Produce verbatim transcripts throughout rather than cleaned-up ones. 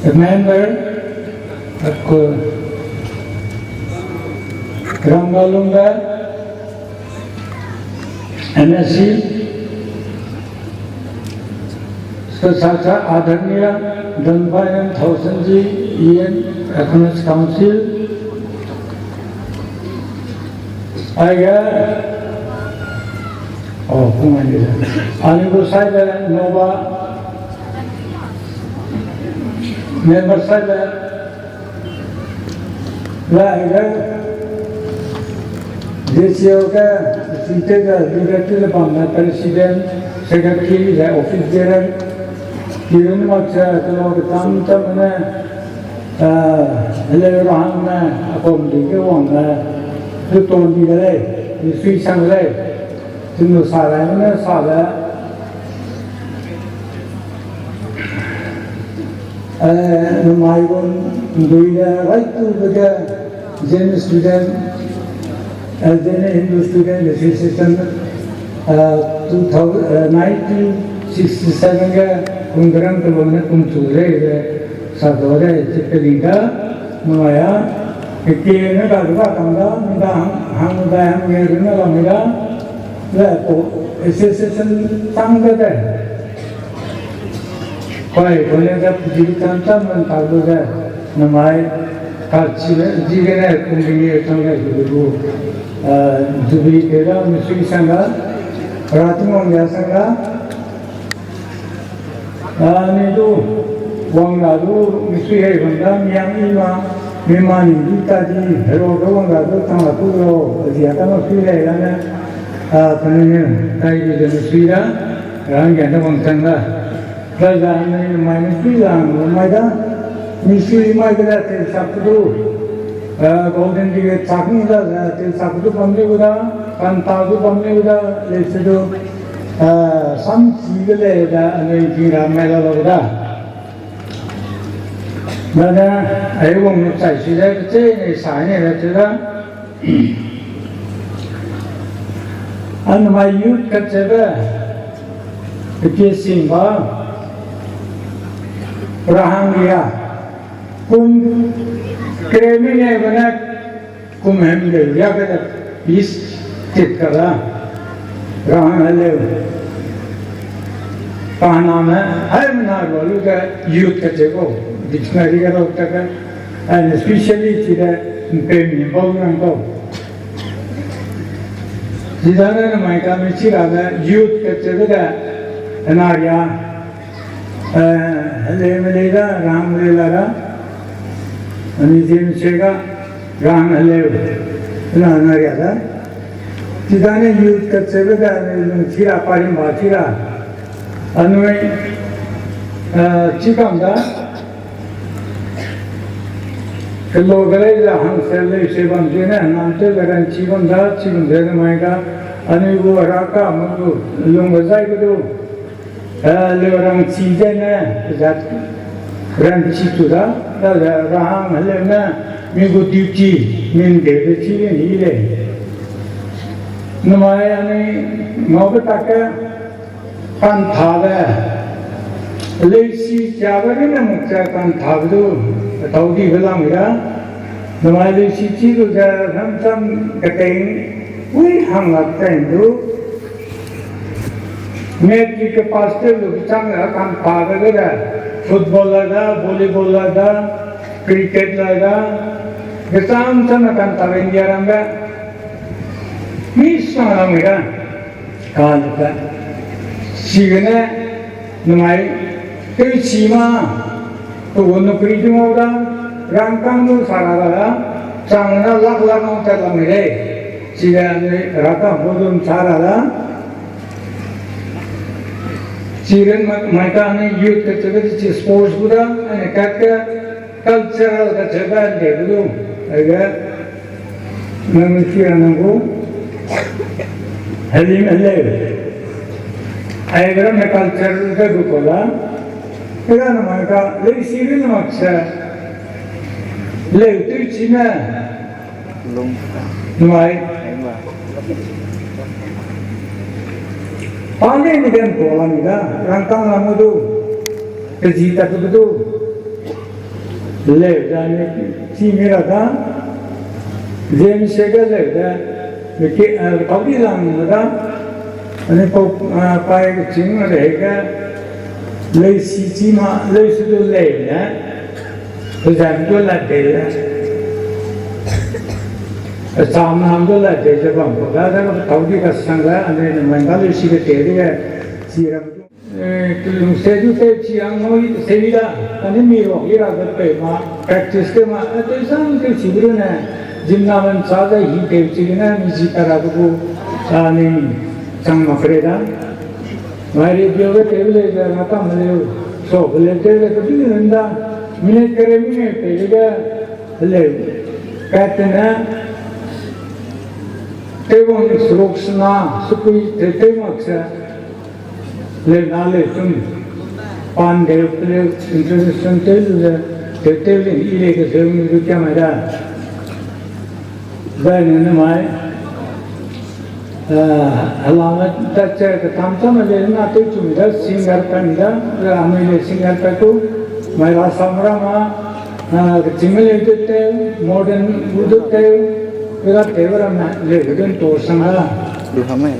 Member, aku Rangalungbe, M S C, Sasa Adharniya Donbayan Thousand G E M Economic Council, aige, oh, kumai ni le. Ani gu saibe Nova, member saibe, la aige, D C O ke, sinte ke, leader te le bam ne president, secretary, le office bearer, kiren mak se, kelo ke tam tam ne, eh, hele rahang ne, akom di ke wang ne, du ton di de lei, du sui sang de lei, tunu sa rai ne sa de, eh, namai gun dui de, right to the Zeme student, eh, Zeme Hindu Student Association, eh, two thousand, eh, nineteen sixty-seven ge kum gerang telung ne kum chu rei ge sa do rei chi peling da, namai a, ke ke ne ga ga tang da, mi da hang, hang da hang ye run na la mi da, le ko association tang de de. Pai, kone da pujili tam tam man ta lu de, namai, ka chi le, ji ge ne, kung ge ne, tang ge, du du, eh, du bi ke da, mi sui sang ga, ra tu mong ya sang ga, ah, ni du, wang la du, mi sui hei bang da, mi yang i ma, mi ma ni du ta di, hero ge wang la du, tang la tu ro, zi a ta ma sui lei la ne, ah, pa ne ne, tai di de mi sui da, ra nge da wang sang da. Zai zai anui namai misui lang lu mai da, misui mai ge da tewsak du, eh, Golden Jubilee chak ni da, eh, tewsak du bam ni gu da, kanta du bam ni gu da, lei se du, eh, samchi ge lei da, anui jing ra mai la lu da. Dane, ai wang lu chai si da, kechei nei sai nei da, che da. Anmai youth kacheube, kepie sing ba, rahang ria, kum kereu mi ne bene, kum hem leu ria ke de, peace tit ka da, rahang heleu. Pahname, haimena rua lu ge youth kacheu kau, dictionary ge rau ta ge, and especially chide, mpeu mi bau rang kau. Chidane namai kami chi ra ge youth kacheube de, hena ria, eh, heleu me lei da, rahang lei la da, ani ziem che ga, rahang heleu, hena hena ria da. Chidane youth kacheube de, anui lung chi ra, parimba chi ra, anui, eh, chi kam da, kelo ge lei ze hangse lei se bam zene, namte ze ranchi bam da, chi bam ze namai ga, anui gu heraka me gu lungbe zai ge du, eh, leu rangchi zene, zat ranchi tu da, da ze rahang heleu ne, mi gu duty, min debe chi le ni lei. Namai anui ngaube tak ge, kanthabe, leisi chiabe rune mak ze kanthabe du, tau dibe lam ga, namai leisi chi lu ze samsam keteng, ui hang lak tei du, matric ke pass tew lu kechang ra kanthabe ge de, football la da, volleyball la da, cricket la da, kechang chang na kanthabe India ram ge, mi sang lam ga. Kane pe. Chigene, namai, tewchi ma, pe gu nukri du ngau da, rangkâng du sa ra da, chang na lak lak ngau tat lam lei. Chige anui raka gu dun sa ra da. Chigene mai, mai kane youth kacheube chi sports gu da, ane kat ge, cultural kacheube nde gu du, aige, nang chi ra nang gu, helim heleu, aige ramme culture ge gu kau la, kera namai ka, leisi ri namak se, leu tewchi ne, namai, pa ne ni den kau la mi da, rangkâng la mu du, pezi tat du du, Leu da ne, chi mi ra da, James se ge leu da, mi ke, eh, kau di lang da, ane pau, eh, pai keching ra de ge, leu si chi ma, leu si du leu ne, pe zan du la de le, pe cham nam du la de ze bam ko da, da kau di ka sang da, ane ne man da leu si ge te de ge, chi ram du. Eh, kelung se du teu chi ang ngau se i da, kane mi ruak i ra be peu ma, practice tew ma, eh, teu sang teu chi gu ne, zimna man cha ze hi teu chi gene, mi zi ta ra gu gu, a, ni chang ma kere da. Mai ri bio ge teu le ze, na tam le, so, le teu le ke bi nen da, minute kere mi ne pe le ge, le, ka te ne, teu wang suruk sena, sukui te teu mak se, Leu na leu chum, pan deu peleu, introduction tew lu ze, tew tew lin i lei ke zeu mi du kia mai da. Zai ne ne mai, eh, helame tat che ketam chame le na tew chum da, singer pa mi da, ra anui le singer pa ku, mai ra sam ra ma, Ah, kechîngme leu du tew, modern gu du tew, pega tew ramme leu du nto sang da.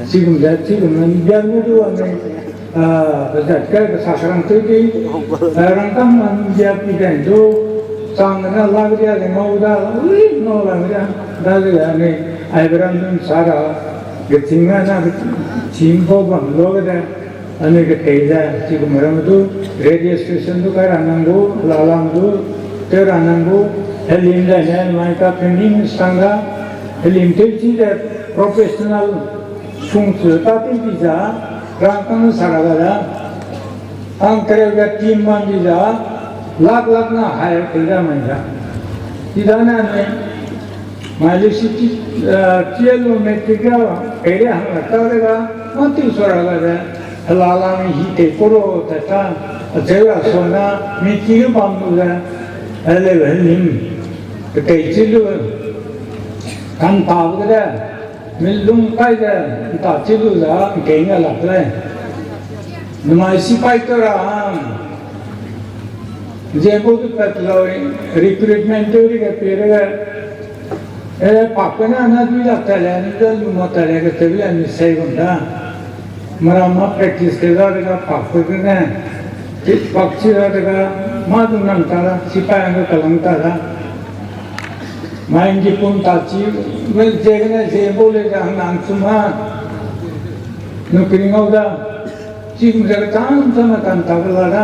Chigum ze, chigum ne, bia gu du anui, ah, bezat ke, besa kerang tew di, ah, rangkâng man bia pi dai du, chang ne la ge dia, le ngau da, ui, ngau la ge dia, da le anui, ai beram dun sa ra, kechîngme na, kechîng bau bam lo ge de, Anui ketei ze, chigum ramme du, radio station du kai ra nang gu, lalang du, tew ra nang gu, helim ze ne, mai ka pening sang da, helim tew chi ze, professional sung chu ta tew di za, rangkâng sa ra ga da, ang kereu ge team bam di za, lak lak na hai tew da mai za. Chidane anui, Mai lesi ti, eh, tia lu metric ga, pere hang la ta de ga, ma ti sua ra ga de, hela la mi hi te koro ta ta, a che ra sua na, mi ki lu bam lu de, hele helim, ketei chi lu, kan ta bu de, mi lung kai de, ta chi lu za, ke nga la de. Namai sipai to ra, Ziebu du pat lau, recruitment tew ri ge pie re ge, eh, pakpe na na dui lak ta le, ni da lu ma ta le ge tew le ni sei gum da. Mara ma practice tew da de ga pakpe ge ne, tit pak chi da de ga, ma du nang ta da, sipai ang ge kalang ta da. Mai ngi pum ta chi, wel ze ge ne ziebu le ga nang chu ma. Nu kri ngau da. Chigum ze kecham cham me kan ta ge la da,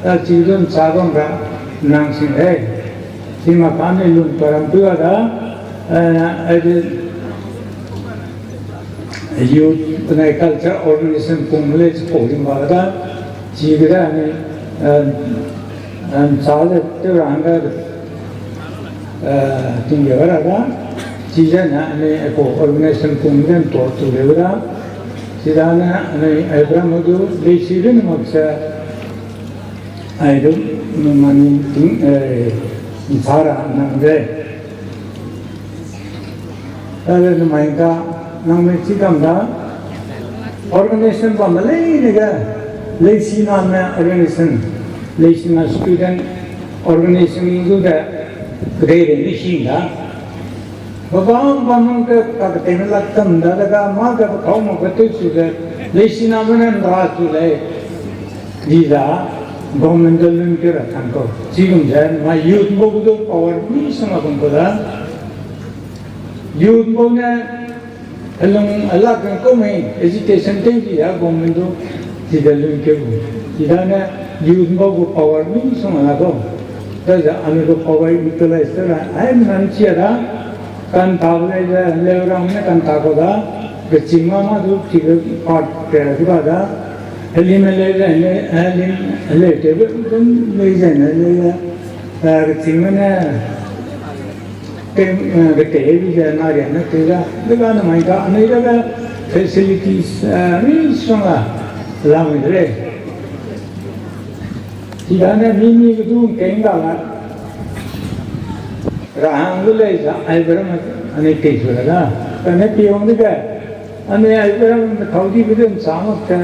da chi dun cha bam ra nang sing lei. Chi ma pa ne lun pa ram tu da, eh, eh, youth ne culture organization pung le chi pau ling ba da, chi ge da ne, eh, eh, cha le tew ra hangge, eh, ting ge ra da, chi ze na ne eko organization pung den to tu le da, chi da ne ne Abraham du le chi rin mak se, ai du, mani ting, eh, nsa ra nang de. Are namai ka, nang me chi kam da, organization bam me leine ge, leisi na me organization, leisi na student organization du de, kedei re ni hing da. Babang bam nung ke ka ketei me lak tam da, da ga ma ge ba kau ma ke tei su de, leisi na me ne nra su lei. Di da, government de lun ke ra tang kau. Chigum ze, ma youth bau du power mi sung a bam kau da. Youth bau ne, Helung a lak kang kau mei, agitation tew di ya government du, chide lun keu. Chidane youth bau gu power mi sung a la kau. Daze anui gu power utilize tew ra, ai mnan chia da, kan ta bu lei ze, leu rang ne kan ta kau da, kechîngme ma du, chide part te ra du ba da, helim leu ze ne, helim leu te bu, dun lei ze ne, leu ze, eh, kechîngme ne, Te, eh, ge te bi ze na ria ne te ga, de ga na mai ga, anui de ga facilities, eh, mi song la, la mi de lei. Chidane mi mi ge du keng ga la. Ra hang lu lei za, ai bera ma, anui te su la ga. Kane pi wang de ga, Anui ai bera me thau di be dun sa mak te.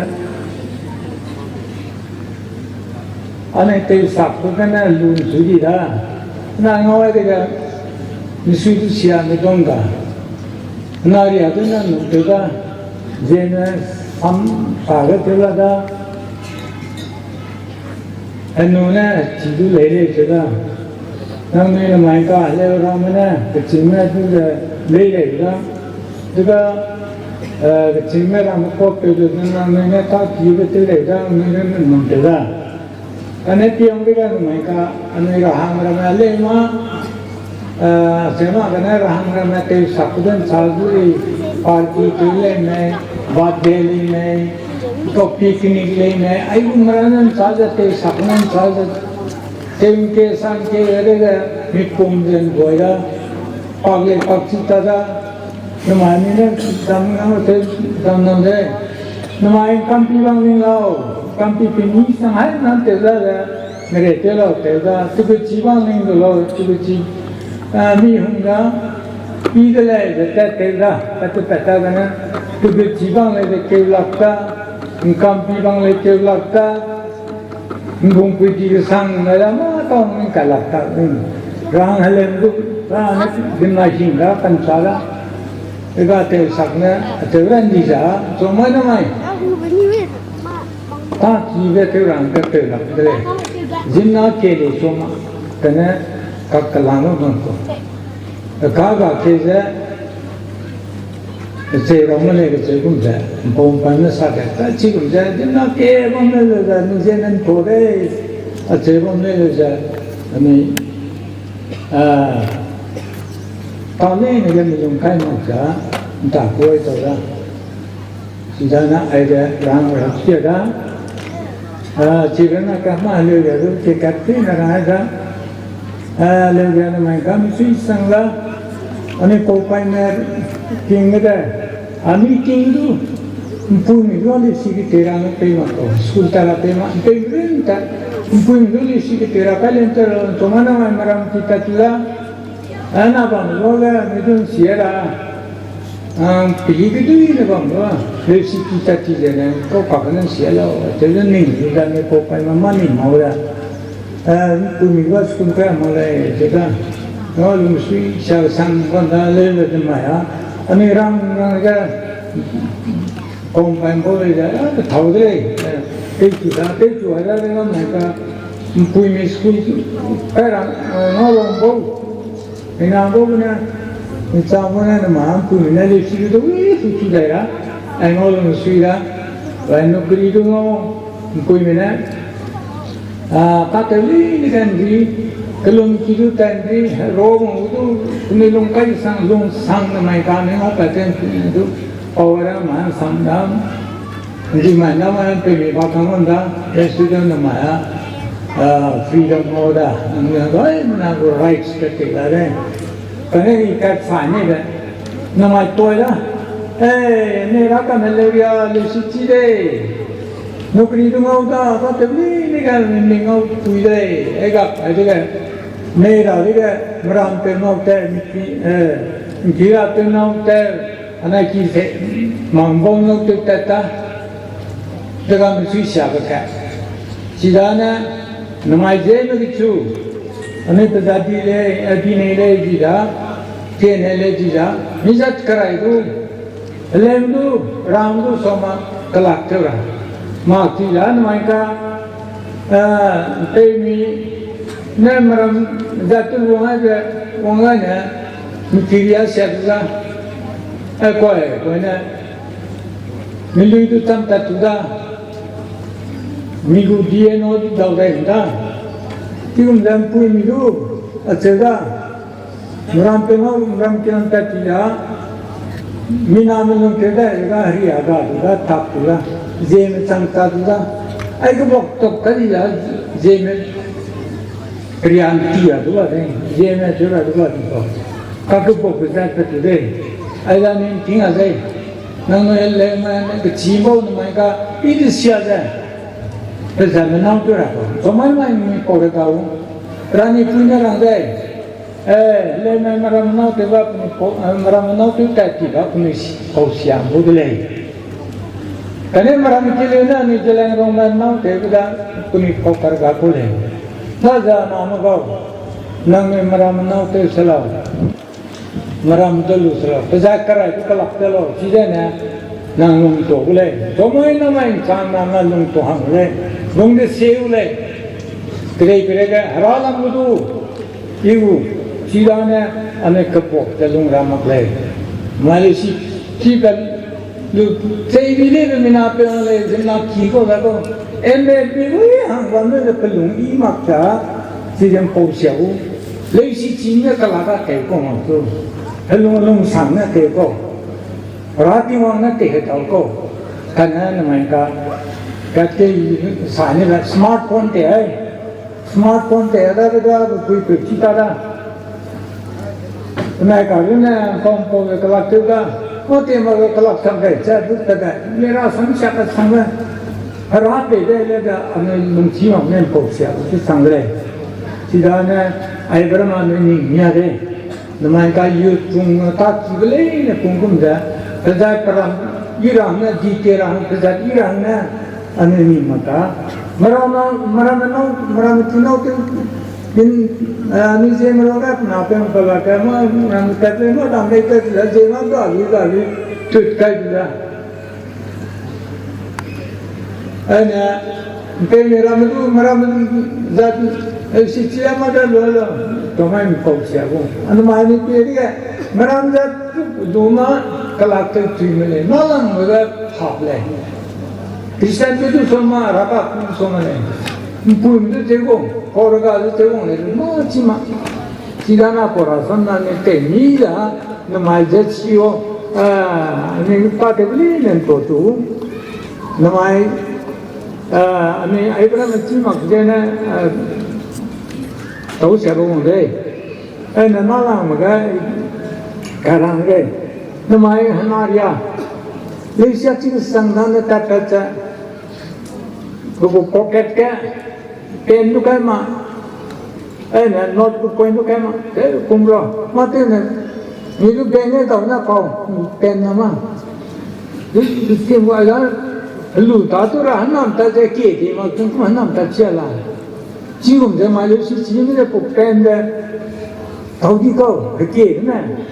Anui tei sak pe kane lun su di da. Na ngau ai dege, misui du sia mi dong ga. Na ria du na nu te ga, zene sam sa ge te la da. Anu ne chi du lei lei te da. Nang ne mai ka le ramme ne, kechingme du le lei lei da. Te ga, eh, kechingme ramme kot pe du nang ne ta ki be te lei da, nang ne nang te da. Kane piang dege numai ka, anui ra hang ramme lei ma, eh, sema kane ra hang ramme tei sak den sa du lei, party tei lei mei, birthday lei mei, to picnic lei mei, ai gu mera nen sa ze tei sak nen sa ze, tei ke sang ke re de, mi pum den goi da, pak lei pak chi ta da, Namai mi ne dam nang te dam nang de. Namai kampi bang ning lau. Kampi pe ni sang hai nang te da de. Mere te lau te da. Tebe chi bang ning de lau tebe chi. Ah, mi hung da. Pi de lei de te te da. Pete pete da na. Tebe chi bang lei de keu lak da. Kampi bang lei keu lak da. Ngbung pui di kesang na la ma tau nung kalak ta nung. Rang helem du, rang ne dim na hing da, kan sa da. Ega teu sak ne, teu ran di za, so mai na mai. Ta ki be teu rang ke teu lak de lei. Zim na ke lu so ma, kane kak kalang lo nang ko. Ka ga ke ze, Kechei bam le, kechei gum ze, mpau mpan ne sa ke, ta chi gum ze, dim na ke bam le le ze, ni ze nen to de, a chei bam le le ze, ani, a, ta ne ni ge mi lung kai mak ze, nta kuai ta da. Sida na ai de, rang rang sia da. A, chi rana ka ma leu le du, ke kat ti na rang ai da. A, leu le na mai ka mi sui sang da. Ani ko pai me king de. Ani king du. Mpui mi du ani si ki tera na pe ma ko. School tara pe ma. Pe rin ta. Mpui mi du ani si ki tera ka len tera. Toma na mai maram ki ta ki da. Ana bam lo le, mi dun sia ra. A, peli kedui ne bam lo, leusi ki ta ti ze ne, kau pa kane sia lau, te le ning lu da ne, kau pai ma ma ning mau da. A, pumi ba school pe ma le, te da. Ngau lungsui sia sang bam da le le de mai a. Ani rang rang ga, kau pai bo le da, a, thau de le. Te ki da, te chu a da le ngam ne ka, pumi school pe ra, a, ngau long bo. Mina gu ne, mi chang gu ne, na ma mpui mi ne leusi du wi su su dai ra, ai ngau lu sui ra, wai nukri du ngau, mpui mi ne, a, ka te li ni kan di, kelum ki du tan di, ro ngau du, kuni lung kai sang, lung sang na mai ka ne ngau pa ten du, pau ra ma sang da. Ndi mai na ma pe mi ba kang da, student na mai a, ah, freedom mo da, na doi na gu rights ka te la de. Kane i ka sa ni de. Na mai toi da. Eh, ne ra ka ne le ria le si chi de. Nukri du ngau da, ta te ni ni ga ni ngau pui de. E ga, ai de ga. Ne ra de ga, mram pe ngau te, mi pi, eh, ngira pe ngau te. Anai ki ze, mangbau ngau tew tat ta, dega mi sui sia be ka. Chidane, namai ze me kechu, anui pe za di le, a di nei le di da, tie nei le di da, mi zat kerai du, lem du, ram du, soma, kelak tew ra. Ma ti da, namai ka, a, pei mi, ne meram zat tu wang a ze, wang a ne, mi kiri a sia du da. Ai, koi, koi ne. Mi lui du cham tat tu da. Mi gu D N O du dau dai da. Ti gum zam pui mi du, a che da. Ram pe ngau, ram kiang tat ti da. Mi na mi lung ke da, ga ri a ga du da, tap tu da. Zeme chang tat tu da. Ai ke bok tok ka di da, zeme. Rian ti a du a de, zeme chu ra du a di ko. Ka ke bok ke zat pe tu de. Ai da ning ting a de. Nang no le ma ne ke chi mo ne mai ka i de sia ze. Pe za me nang tu ra ko. Ko mai mai mi ko re ka u. Rani pui ne rang de. Eh, le me meram nau te ba puni ko, eh, meram nau tu ta ti ba puni si, ko sia bu de lei. Kane meram ki le na ni je leng rong me nau te bu da puni ko kar ga ku lei. Na za na ma ga. Nang ne meram nâu tew se lau, meram tew lu se lau, pe zai kerai du kelak te lau, chidene nang lung tuâ gu lei. Zomai namai nchang nang ne lung tuâ hang gu lei, lung de sie gu lei. Kedei peireige hera lam gu du, i gu, chidane anui kebuak ze lung ra mak lei. Mai lei si, chibe lu, cheibi lei be mina pe hang lei, ziemmena ki kau da kau. Eme bi wi hang bam ne ze pelung i mak ta, chidem pau sia gu. Lei si chi ne kela ga tei kau mak tu. Helung lungsang ne tei kau. Hera Tingwang ne tei hedau kau. Kane namai ka, katei sa ne la smartphone tei ai. Smartphone tei da da da, pui pui chi ta da. Nai ka lu ne, pau pau ze kelak tew da. Pau tei ma ze kelak sang dai, cha du ta da. Le ra sang sia ka sang da. Hera pei de le da, anui lungchi mak ne pau sia, chi sang de lei. Chidane, Abraham anui ning nia de. Namai ka youth pung ta kibe leine pung gum ze, pezat peram i ra hang ne, dite ra hang, pezat i ra hang ne, anui ning mak ta. Meram, meram nâu, meram ki nâu tew, in, eh, anui ze meram ga na pe pe la ka, ma, meram tat le, ma dam lei tat le, ze ma da li, da li, tut kai di da. Aine, mpeumi ramme du, meramme du, zat, eh, si chi a ma da lu lu, tomai mpau sia gu. Anui mai ni pie dige, meram zat, du ma, kelak tew tui me lei, na lang me ge hap lei. Christian te du so ma, raka ku so ma lei. Mpuim du tew gu, kau rega du tew gu lei, ma chi ma. Chidana kora sam na ne tei mi da, namai ze chi o, ah, anui pa tew li nen to tu. Namai, ah, anui Abraham chi mak zene, ah, tau sia gu wang dei. Aine na lang me ge, karang ge. Namai hena ria. Leisia chi sang dan ne tat tat ze. Gu pocket ge, pen du kai ma, aine notebook point du kai ma, te kum ra, ma te ne, mi du pen ne dau na kau, pen na ma. Du, du tim wa la, lu ta tu ra, hanam ta ze kie di ma, tum kum hanam ta chia la. Chi gum ze ma lu si chi mi le pu pen de, tau di kau, he kie ne.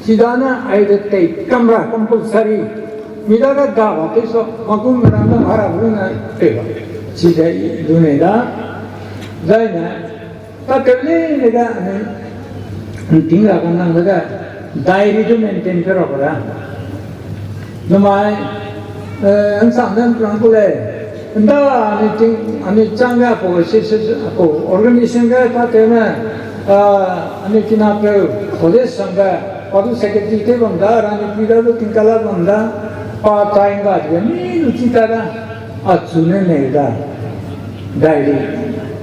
Chidane ai de tei kam ra compulsory. Mi dage ga ba tei so, ma kum ra na hara gu ne tei ba. Chide du nei da. Zai ne, ta tew leine ga ne, nting ra ga nang de, diary du maintain pe ra ga da. Namai, eh, nsang ne nrang gu lei. Nda anui ting, anui chang ge apau, si, si, si, apau, organization ge pa tew ne, ah, anui kinapeu, college sang ge, pa du secretary tew bam da, rani pui da du tingkala bam da, pa tai ngga de, mi lu chi ta da, achu ne nei da, diary,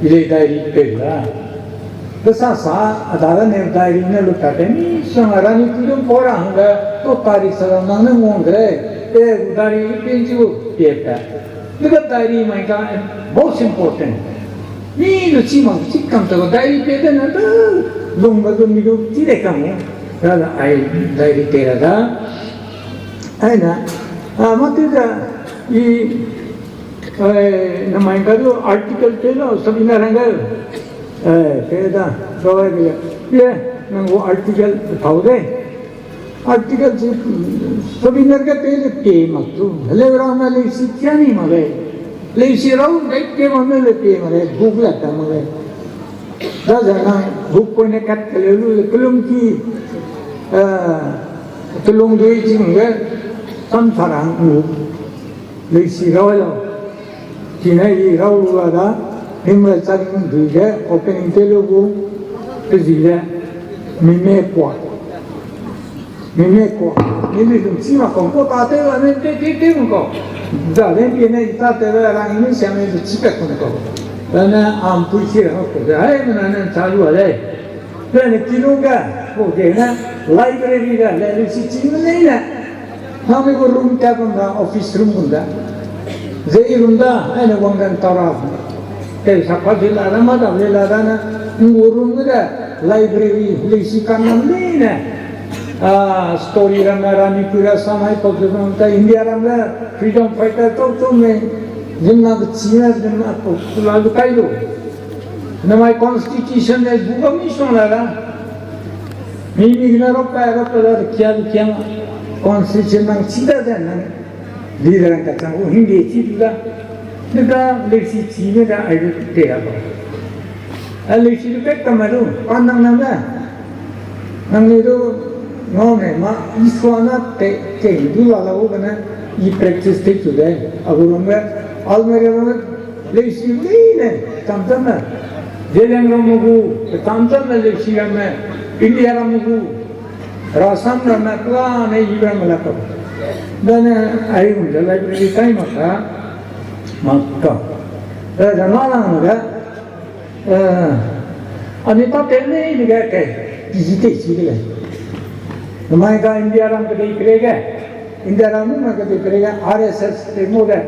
i lei diary peu da. Kesasa, a dagene diary ne lu tat te, mi sang a rani pui du mpau ra hangge, to tarik sa nang ne nguang de lei, e, gu diary pie nchi gu pie pat. Dege diary mai ka, most important. Mi lu chi mak chi kam ta diary pie de na de, lungbe du mi du chi de kam e. Ra da ai diary tei ra da. Aine, a, mâ tew ze, i, eh, namai ka du article tew lau, Sabina rang ge. Eh, tew da, dau ai de, ye, nang gu article tau de. Article chi, Sabina ge tew le pie mak tu. Heleu ra na leisi kia ni mak lei. Leisi rau dei pie mak ne le pie mak lei, book le ta mak lei. Daze nang book poine kat keleu lu, kelum ki, eh, kelung dui ching ge, sam sa ra ngu. Leisi rau lau. Chine i rau lu la da, himre chak dui ge, opening te lu gu, pe zi le, mi me kua. Mi me kua. Mi mi dum chi ma kong ko ta te la, mi te te te kong ko. Da le pie ne ta te la, rang mi sia mi chi pe kong ko. Da ne am pui chi ra ko. Da hai me na ne cha lu le. Lene kilung ga, pau ge ne, library ga, le lu si chi ne ne. Nang mi gu room ta bam da, office room bam da. Zei room da, aine wang gan tau ra. Te sa pa de la, na ma da le la da na, ngu room ga, library, lu si kan nam le ne. Ah, story ram na, rani pui ra samai pau de bam ta, India ram na, freedom fighter tau tau me, jim na gu chi na, jim na pau, la lu kai lu. Namai constitution ne bu bam misong la da. Mi mi gene rok kai rok kai da kia kia. Constitution nang chi da de nang. Leader nang kachang u hingde chi du da. Neka leisi chi me da ai du te a ba. A leisi du pek kama du. Pa nang nang da. Nang ni du ngau ne ma isua na te te du la la u bana. I practice te tu de. Agu rom ge. Almere rom ge. Leisi leine, tamtam ne. Zeliangrong me gu, tamtam ne leisi ramme, India ramme gu, rasam ramme, kla ne i ramme la kau. Dane, ai rum de library kai mak ka, mak ka. Eh, da na lang de, eh, ani pa te ne ni ga ke, iji te si de le. Namai ga India ram ke dei kre ge. India ram nu ma ke dei kre ge R S S te mo ge.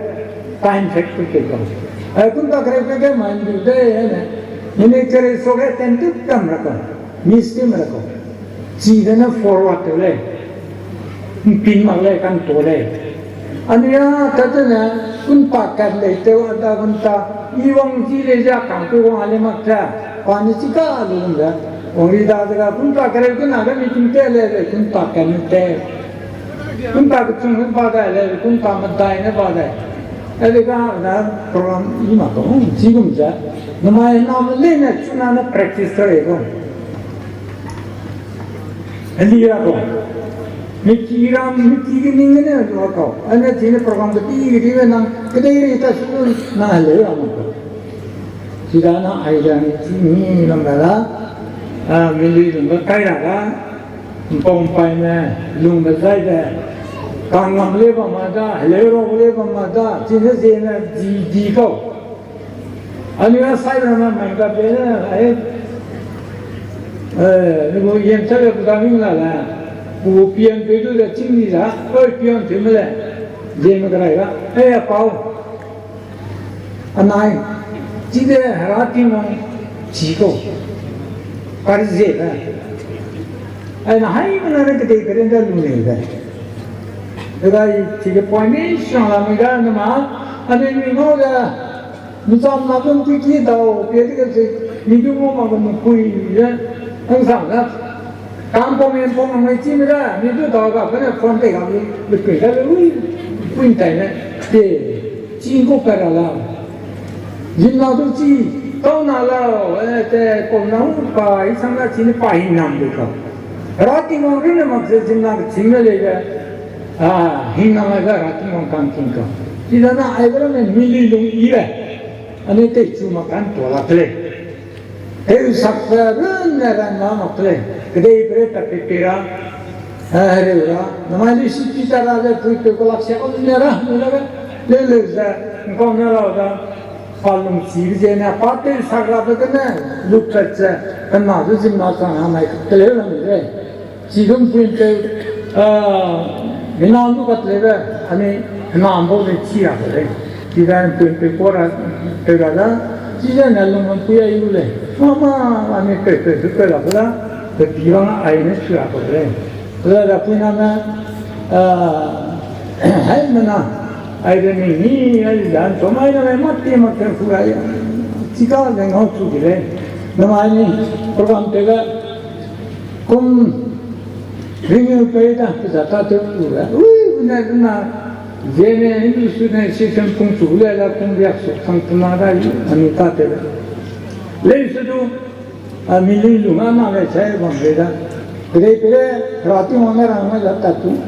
Time fact ku te ko. Ai kun ta kre ke ge ma Hindu de ne. Ni ne kre so ge ten tu tam ra ko. Mis tim ra ko. Chi de na forward te le. Pin mak le kan to le. Ania, tate ne, kunta kat lei tew a da kunta, i wang chi lei ze kang tew wang a lei mak ze, pa ni chi ka lu gum ze, wang ri da ze ga kunta kereu kena ge meeting te lei, lei kunta kat ne te. Kunta kechung ne ba dai lei, kunta medai ne ba dai. Ele ga na program i mak ka, hmm, chi gum ze. Namai na me lei ne, chuna ne practice te lei gum. Heli ra kau. Miki ram, miki ge ning gene lu kau. Ane chine program ge ti ge di ge nang, kedei rei ta su nang heleu ra mak kau. Chida na ai da ni chi ni lam da la, a, mi lui lung ge kai ra ga, mpau mpai ne, lung ge zai de, kang ngam le bam ma da, heleu ra le bam ma da, chine ze ne, di, di kau. Anui a sai ramme mai ka be le, ai, eh, ni gu yem sa le ku da ming la le, ku pian pe du de ching ni la, oi pian pe me le, je me ka rai ga, eh, a pau. Anai, chi de hera ting wang chi ko, kari ze le. Ai na hai me na ne kedei keren de lu ne de. Kedai chi ke point ni sang la me ga ne ma, anui ni ngau de, Micham na dun ti ki dau, pie di ge ze, mi du mo ma ge mu pui ze, ang sang da. Kam pom en pom mai chi me da, mi du dau ga, kane phone te ga mi, le pui da le, ui, pui tai ne, te, chi gu ka ra la. Zim na du chi, tau na la, eh, te, pom na u pa, i sang na chi ne pa hin nam du ka. Ra Tingwang rune mak ze zim na ge ching le le ge, a, hing na mai ga Ra Tingwang kang king ka. Chi da na ai ga ne mi lui lung i le. Anui tei chu mak kan to la te lei. Tei sak ze run ne ran na mak te lei. Kedei pere ta pe pe ra. Eh, hereu ra. Namai lui si pi ta ra ze pui pe ko lak sia ko ne ra. Ne ra ga. Le le ze. Ngkau ne ra da. Pa lung chi ze ne. Pa tei sak ra be ke ne. Luk pe ze. Kena zu zim na chang ha mai. Te lei la mi le. Chi dum pui pe, ah, mina nu kat lebe, ani, hena bau ne chi ra de lei. Chi da pui pe ko ra, pe ra da, chi da na lung pui a yu lei. Mama, ani pe pe pe pe la da, pe pi wang ai ne chi ra de lei. Da da pui na na, ah, hai mena, ai de ni ni, ai da, so mai na mai mat ti mat ke fu ai, chi ka de ngau chu de lei. Na mai ni, program te ga, Kum ringeu pei da, pe za ta tew ku le. Ui, ne na, zene, Hindu su ne, si sem kung chu le la, kung riak su kang tena da, ani ta te le. Lei su du, a, mi lui lu na na le chai bam le da. Pere pere, Ra Tingwang ne rang me za ta tu.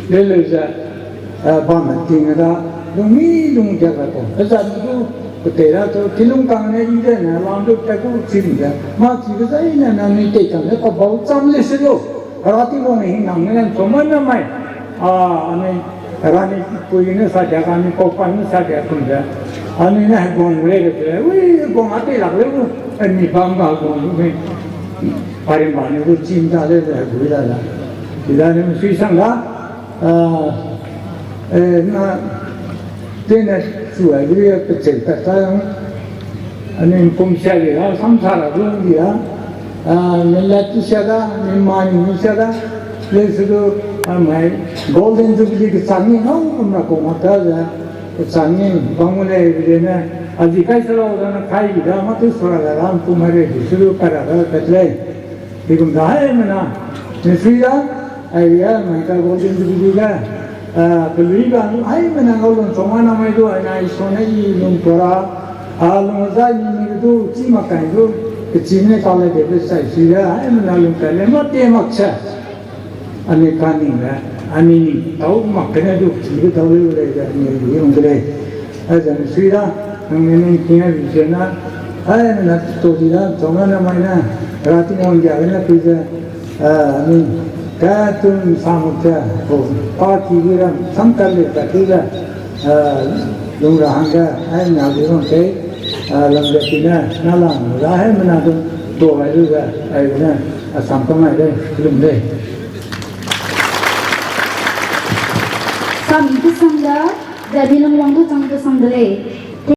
Le le za. Eh, bam ting da, lung mi lung dia ka ko. Pe za du, pe te ra to, ki lung kang ne i de na, lang du ta ku chim de. Ma ki be zai na, na ni te chang ne, ko bau cham le se lo. Ra Tingwang ne hing nang ne, so mai na mai. A, ani, ra ni pui ne sa dia, ka ni ko pa ne sa dia kum de. Ani ne gong le de, ui, gong a te lak le u, ani bam ga gong lu me. Pari ma ne u chim da le, le, gui da la. Ki da ne sui sang da. Ah, eh, na, tene su a gri pe chei ta ta yang, ani pum sia li ra, sam sa ra gu di ra, ah, ni la tu sia da, ni ma ni sia da, le su du, ah, mai, Golden Jubilee ke chang ni ngau kum ra ko ma ta za, ke chang ni, bang le, le ne, A zi kai se lau da na kai bi da, mâ tew sura da ram kum hai rei di su lu kai ra da kat lei. Di gum da haimena, misui da, ai ya, mai ka Golden Jubilee ga, a, pelui ga, haimena ngau lung chong a na mai du, ai na i so ne i lung tua ra, a, lung zai mi mi du, chi mak kai du, kechî ne ta le de be sai sui da, haimena lung kai le, mâ te mak se. Anui kaningbe, anui ning tau mak gene du chibe tau leu lei ze anui lung de lei. Aize misui da, nangnui ning ting a bi ze na, aimena to di da, chong a na mai na, ra Tingwang gia gene pui ze, a, anui, ka tum sa mak ze, o, pa ki bi ra, sam ka le ka tu ze, a, lung ra hangge, aimena bi wang tei, a, lam ze pi ne, na lam, ra haimena du, to ai lu ze, ai ne, a sam ka mai lei, lum lei. Sam kesang da, ze mi lung wang du chang kesang de lei.